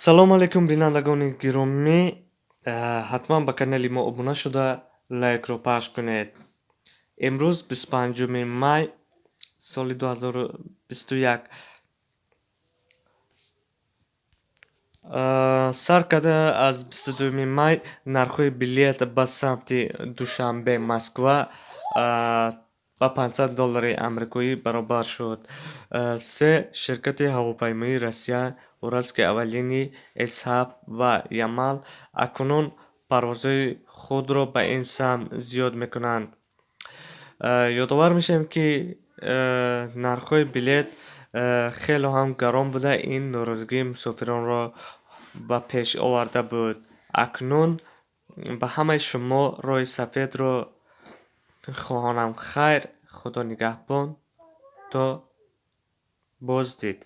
Салому алейкум, бинандагони гиромӣ. Ҳатман ба канали мо обуна шуда, лайкро пахш кунед. Имрӯз 25 май соли 2021. Сар карда аз 22 май нархҳои билет ба самти Душанбе Москва ба 500 доллари амрикоӣ баробар шуд. Се ширкати ҳавопаймоии Россия, Уральские авиалинии, С7 ва Ямал акнун парвозҳои худро ба ин самт зиёд мекунанд. Ёдовар мешавем, ки нархҳои билет хело ҳам гарон буда, ин норозигии мусофиронро ба пеш оварда буд. Акнун ба ҳамаи шумо роҳи сафедро хоҳонам. Хайр, Худо нигаҳбон, то боздид.